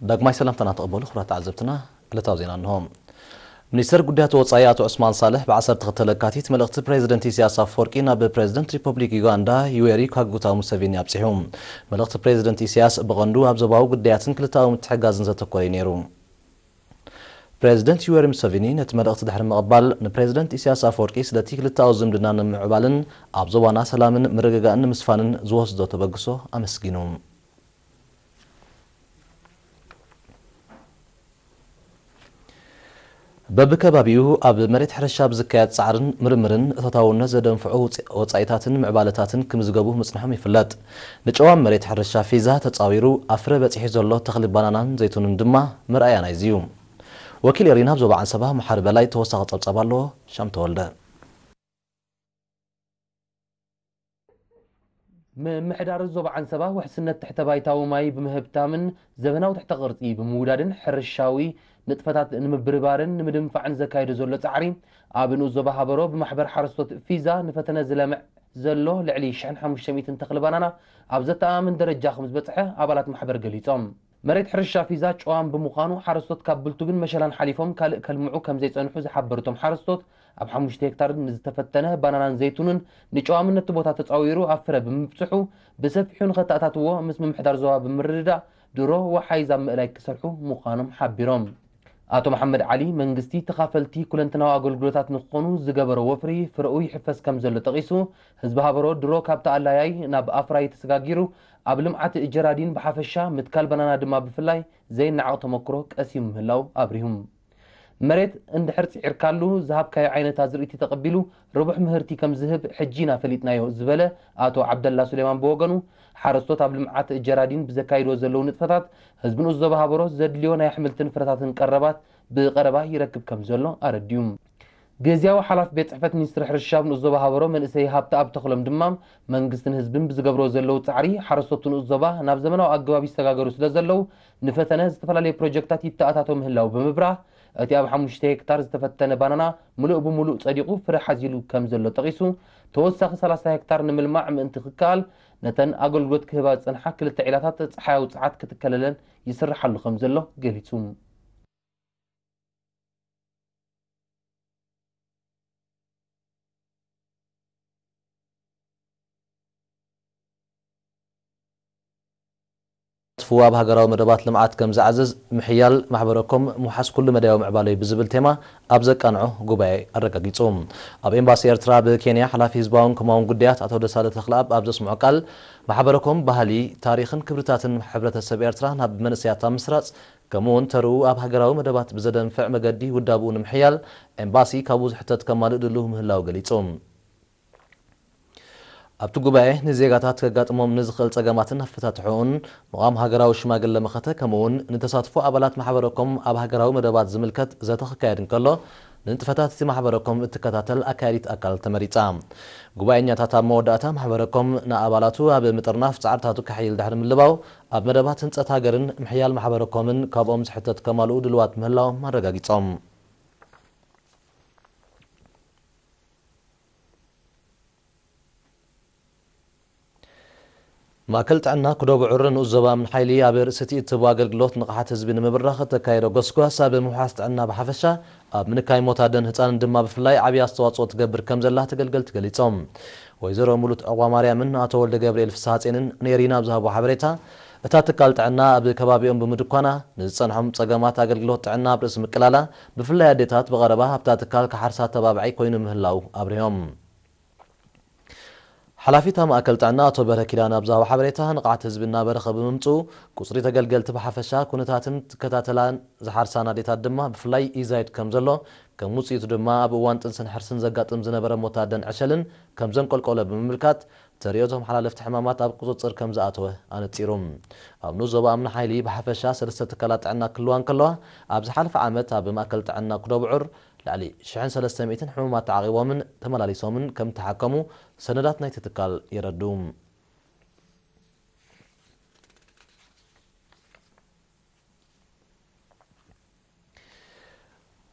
ዳግማይ ሰላምታና ተቐበሉ ክቡራት ተዓዘብትና። ዕለታዊ ዜና እንሆ። ሚኒስተር ጉዳያት ወጻኢ ኣቶ ዑስማን ሳልሕ ብ ዓሰርተ ክልተ ለካቲት መልእኽቲ ፕሬዚደንት ኢሳያስ ኣፈወርቂ ናብ ፕሬዚደንት ሪፐብሊክ ዩጋንዳ ዩዌሪ ካጉታ ሙሰቪኒ ኣብጺሑ። መልእኽቲ ፕሬዚደንት ኢሳያስ ብቐንዱ ኣብ ዞባዊ ጉዳያትን ክልተኣዊ ምትሕግጋዝን ዘተኮረ እዩ ነይሩ። ፕሬዚደንት ዩዌሪ ሙሰቪኒ ነቲ መልእኽቲ ድሕሪ ምቕባል፣ ንፕሬዚደንት ኢሳያስ ኣፈወርቂ ስለቲ ክልተኣዊ ዝምድና ንምምዕባልን ኣብ ዞባና ሰላምን ምርግጋእን ንምስፋንን ዝወስዶ ተበግሶ ኣመስጊኑ። በብከባቢኡ ኣብ መሬት ሕርሻ ብዝካየድ ጻዕርን ምርምርን እቶታውነት ዘደንፍዑ ውጽ-፣ ወጻኢታትን ምዕባለታትን ክምዝገቡ ምጽንሖም ይፍለጥ። ንጨዋም መሬት ሕርሻ ፊዛ ተጻዊሩ ኣፍረ በጺሑ ዘሎ ተኽሊ ባናናን ዘይቱንን ድማ መርኣያ ናይዚ እዩ። ወኪል ኤሪና ኣብ ዞባ ዓንሰባ መሓሪ በላይ ተወሳኺ ጸብጻብ ኣለዎ። ሻም ተወልደ። ምምሕዳር ዞባ ዓንሰባ ውሕስነት ትሕተ ባይታዊ ማይ ብምህብታምን ዘበናዊ ትሕተ ቅርጺ ብምውዳድን ሕርሻዊ ንጥፈታት ንምብርባርን ንምድንፋዕን ዘካየዶ ዘሎ ጻዕሪ፣ ኣብ ንኡስ ዞባ ሃበሮ ብማሕበር ሓረስቶት ፊዛ ንፈተነ ዝለምዕ ዘሎ ልዕሊ ሽሕን ሓሙሽተ ሚእትን ተኽሊ ባናና ኣብ ዘተኣማምን ደረጃ ከም ዝበጽሐ ኣባላት ማሕበር ገሊጾም። መሬት ሕርሻ ፊዛ ጨዋም ብምዃኑ፣ ሓረስቶት ካብ ብልቱግን መሸላን ሓሊፎም ካልእ ከልምዑ ከም ዘይጸንሑ ዝሓበሩ እቶም ሓረስቶት፣ ኣብ ሓሙሽተ ሄክታር ንዝተፈተነ ባናናን ዘይቱንን ንጨዋምነት እቲ ቦታ ተጻዊሩ ኣብ ፍረ ብምብጽሑ፣ ብሰፊሑ ንኸተኣታትዎ ምስ ምምሕዳር ዞባ ብምርድዳእ ድሮ ወሓይዝ ኣብ ምእላይ ክሰርሑ ምዃኖም ሓቢሮም። ኣቶ መሓመድ ዓሊ፣ መንግስቲ ተኻፈልቲ ኩለንትናዊ ኣገልግሎታት ንክኾኑ ዝገበሮ ወፍሪ ፍረኡ ይሕፈስ ከም ዘሎ ጠቒሱ፣ ህዝቢ ሃበሮ ድሮ ካብቲ ኣላያይ ናብ ኣፍራዪ ተሰጋጊሩ ኣብ ልምዓት ጀራዲን ብሓፈሻ ምትካል ባናና ድማ ብፍላይ ዘይነዓቕ ተመክሮ ቀሲሙ ምህላው ኣብሪሁ። መሬት እንድሕር ጽዒርካሉ ዝሃብካዮ ዓይነት ኣዝርእቲ ተቐቢሉ ርቡሕ ምህርቲ ከም ዝህብ ሕጂ ኢና ፈሊጥናዮ ዝበለ ኣቶ ዓብደላ ሱሌማን ብወገኑ፣ ሓረስቶት ኣብ ልምዓት ጀራዲን ብዘካይድዎ ዘለዉ ንጥፈታት ህዝቢ ንኡስ ዞባ ሃበሮ ዘድልዮ ናይ ኣሕምልትን ፍረታትን ቀረባት ብቐረባ ይረክብ ከም ዘሎ ኣረዲኡ። ግዝያዊ ሓላፊ ቤት ጽሕፈት ሚኒስትሪ ሕርሻ ኣብ ንኡስ ዞባ ሃበሮ መንእሰይ ሃብተኣብ ተኽሎም ድማ፣ መንግስትን ህዝብን ብዝገብርዎ ዘለዉ ጻዕሪ ሓረስቶት ንኡስ ዞባ ናብ ዘመናዊ ኣገባብ ይሰጋገሩ ስለ ዘለዉ፣ ንፈተነ ዝተፈላለዩ ፕሮጀክታት ይተኣታቶ ምህላው ብምብራህ፣ እቲ ኣብ ሓሙሽተ ሄክታር ዝተፈተነ ባናና ምሉእ ብምሉእ ጸዲቑ ፍረ ሓዚሉ ከም ዘሎ ጠቒሱ፣ ተወሳኺ ሰላሳ ሄክታር ንምልማዕ ምእንቲ ክከኣል፣ ነተን ኣገልግሎት ክህባ ዝጸንሓ ክልተ ዒላታት ጸሓያዊ ጸዓት ክትከለለን ይስርሓሉ ከም ዘሎ ገሊጹ። ትፉ ኣብ ሃገራዊ መደባት ልምዓት ከም ዝዓዝዝ ምሕያል ማሕበረኮም ምውሓስ ኩሉ መዳያዊ ምዕባለ እዩ ብዝብል ቴማ ኣብ ዘቃንዖ ጉባኤ ኣረጋጊጹ። ኣብ ኤምባሲ ኤርትራ ብኬንያ ሓላፊ ህዝባውን ኮማውን ጉዳያት ኣቶ ደሳለ ተኽለኣብ ኣብ ዘስምዖ ቃል፣ ማሕበረኮም ባህሊ፣ ታሪኽን ክብርታትን ሕብረተሰብ ኤርትራ ናብ መንእሰያት ኣብ ምስራጽ፣ ከምኡ እውን ተርኡ ኣብ ሃገራዊ መደባት ብዘደንፍዕ መገዲ ውዳብኡ ንምሕያል ኤምባሲ ካብኡ ዝሕተት ከማልእ ድሉው ምህላው ገሊጹ። ኣብቲ ጉባኤ ንዜጋታት ከጋጥሞም ንዝኽእል ጸገማትን ኣፈታትሕኡን፣ ምቓም ሃገራዊ ሽማግለ መኸተ፣ ከምኡውን ንተሳትፎ ኣባላት ማሕበረኮም ኣብ ሃገራዊ መደባት ዝምልከት ዘተ ክካየድ እንከሎ፣ ንንጥፈታት እቲ ማሕበረኮም እትከታተል ኣካያዲት ኣካል ተመሪጻ። ጉባኤኛታት ኣብ መወዳእታ ማሕበረኮም ንኣባላቱ ኣብ ምጥርናፍ ጻዕርታቱ ከሕይል ድሕሪ ምልባው፣ ኣብ መደባት ህንጸት ሃገርን ምሕያል ማሕበረኮምን ካብኦም ዝሕተት ከማልኡ ድልዋት ምህላዎም ኣረጋጊጾም። ማእከል ጥዕና ኩዶ ብዑር ንኡስ ዞባ እምኒ ሓይሊ ኣብ ርእሲ እቲ እትህቦ ኣገልግሎት ንቕሓት ህዝቢ ንምብራኽ እተካየዶ ጎስጓስ ኣብ ምውሓስ ጥዕና ብሓፈሻ፣ ኣብ ምንካይ ሞት ኣደን ህጻንን ድማ ብፍላይ ዓብዪ ኣስተዋጽኦ ትገብር ከም ዘላ ተገልገልቲ ገሊጾም። ወይዘሮ ሙሉት ዕቑባ ማርያምን ኣቶ ወልደ ገብርኤል ፍስሃጼንን ንኤሪና ኣብ ዝሃቦ ሓበሬታ፣ እታ ትካል ጥዕና ኣብ ከባቢኦም ብምድኳና ንዝጸንሖም ጸገማት ኣገልግሎት ጥዕና ኣብ ርእሲ ምቅላላ፣ ብፍላይ ኣዴታት ብቐረባ ኣብታ ትካል ክሓርሳ ኣተባባዒ ኮይኑ ምህላው ኣብሪሆም። ሓላፊ እታ ማእከል ጥዕና ኣቶ በርሀ ኪዳነ ኣብ ዝሃቦ ሓበሬታ፣ ንቕዓት ህዝቢ እናበረኸ ብምምጽኡ፣ ቁጽሪ ተገልገልቲ ብሓፈሻ፣ ኩነታትን ዝከታተላን ዝሓርሳን ኣዴታት ድማ ብፍላይ ይዛይድ ከም ዘሎ፣ ከም ውጽኢቱ ድማ ኣብ እዋን ጥንስን ሕርስን ዘጋጥም ዝነበረ ሞት ኣደን ዕሸልን ከም ዘንቆልቆለ ብምምልካት፣ ተርእዮ ተመሓላለፍቲ ሕማማት ኣብ ቁጽጽር ከም ዝኣተወ ኣነጺሩ። ኣብ ንኡስ ዞባ እምኒ ሓይሊ ብሓፈሻ ሰለስተ ትካላት ጥዕና ክህልዋ እንከለዋ፣ ኣብ ዝሓለፈ ዓመት ኣብ ማእከል ጥዕና ኩዶ ብዑር ልዕሊ ሽሕን ሰለስተ ሚእትን ሕሙማት ተዓቒቦምን ተመላሊሶምን ከም እተሓከሙ ሰነዳት ናይቲ ትካል የረድኡ።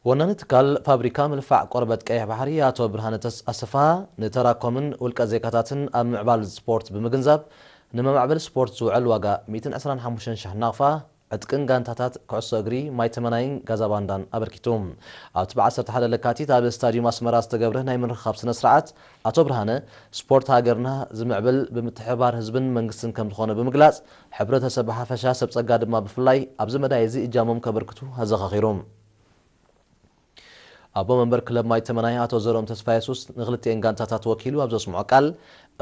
ወናኒ ትካል ፋብሪካ ምልፋዕ ቆርበት ቀይሕ ባሕሪ ኣቶ ብርሃነ ተስ-፣ ኣሰፋ፣ ንተራኮምን ውልቀ ዜጋታትን ኣብ ምዕባል ስፖርት ብምግንዛብ፣ ንመማዕበሊ ስፖርት ዝውዕል ዋጋ ሚእትን ዕስራን ሓሙሽተን ሽሕ ናቕፋ ዕጥቅን ጋንታታት ኩዕሶ እግሪ ማይ ተመናይን ጋዛባንዳን ኣበርኪቱ። ኣብቲ ብ ዓሰርተ ሓደ ለካቲት ኣብ ስታዲዩም ኣስመራ ዝተገብረ ናይ ምርኽኻብ ስነ ስርዓት፣ ኣቶ ብርሃነ፣ ስፖርት ሃገርና ዝምዕብል ብምትሕብባር ህዝብን መንግስትን ከም ዝኾነ ብምግላጽ፣ ሕብረተሰብ ብሓፈሻ፣ ሰብ ጸጋ ድማ ብፍላይ ኣብዚ መዳይ እዚ እጃሞም ከበርክቱ ኣዘኻኺሩ። ኣቦ መንበር ክለብ ማይ ተመናይ ኣቶ ዘርኦም ተስፋየሱስ ንክልቲኤን ጋንታታት ወኪሉ ኣብ ዘስምዖ ቃል፣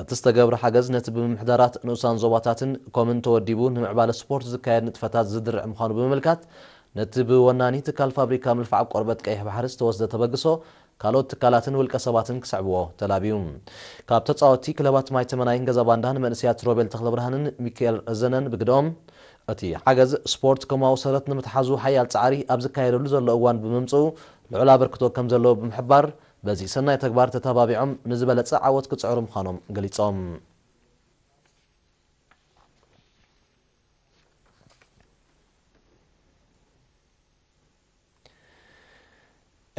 እቲ ዝተገብረ ሓገዝ ነቲ ብምምሕዳራት ንኡሳን ዞባታትን ኮምን ተወዲቡ ንምዕባለ ስፖርት ዝካየድ ንጥፈታት ዝድርዕ ምዃኑ ብምምልካት፣ ነቲ ብወናኒ ትካል ፋብሪካ ምልፋዕ ቆርበት ቀይሕ ባሕሪ ዝተወስደ ተበግሶ ካልኦት ትካላትን ውልቀ ሰባትን ክስዕብዎ ተላብዩ። ካብ ተጻወትቲ ክለባት ማይ ተመናይን ገዛ ባንዳን መንእሰያት ሮቤል ተኽለብርሃንን ሚካኤል ረዘነን ብግደኦም፣ እቲ ሓገዝ ስፖርት ከማዊ ሰረት ንምትሓዙ ሓያል ጻዕሪ ኣብ ዝካየደሉ ዘሎ እዋን ብምምጽኡ ልዑል ኣበርክቶ ከም ዘለዎ ብምሕባር፣ በዚ ሰናይ ተግባር ተተባቢዖም ንዝበለጸ ዓወት ክጽዕሩ ምዃኖም ገሊጾም።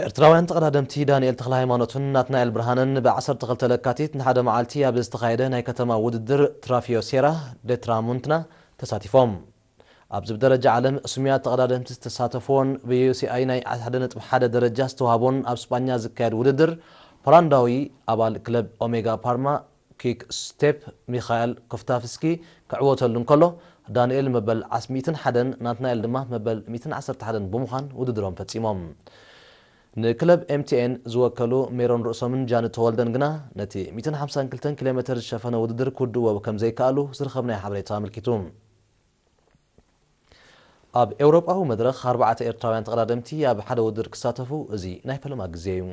ኤርትራውያን ተቐዳደምቲ ዳንኤል ተኽለ ሃይማኖትን ናትናኤል ብርሃንን ብ ዓሰርተ ክልተ ለካቲት ንሓደ መዓልቲ ኣብ ዝተኻየደ ናይ ከተማ ውድድር ትራፊዮ ሴራ ደ ትራሙንትና ተሳቲፎም። ኣብዚ ብደረጃ ዓለም ስሙያት ተቐዳደምቲ ዝተሳተፍዎን ብ ዩ ሲ ኣይ ናይ ሓደ ነጥቢ ሓደ ደረጃ ዝተዋህቦን ኣብ ስጳኛ ዝካየድ ውድድር፣ ፖላንዳዊ ኣባል ክለብ ኦሜጋ ፓርማ ኪክ ስቴፕ ሚኻኤል ኮፍታፍስኪ ክዕወተሉ እንከሎ፣ ዳንኤል መበል ዓስ-፣ ሚእትን ሓደን፣ ናትናኤል ድማ መበል ሚእትን ዓሰርተ ሓደን ብምዃን ውድድሮም ፈጺሞም። ንክለብ ኤም ቲ ኤን ዝወከሉ ሜሮን ርእሶምን ጃኒ ተወልደን ግና ነቲ ሚእትን ሓምሳን ክልተን ኪሎ ሜተር ዝሸፈነ ውድድር ክውድእዎ ከም ዘይከኣሉ ዝረኸብናዮ ሓበሬታ ኣመልኪቱ። ኣብ ኤውሮጳዊ መድረኽ ኣርባዕተ ኤርትራውያን ተቐዳደምቲ ኣብ ሓደ ውድድር ክሳተፉ እዚ ናይ ፈለማ ግዜ እዩ።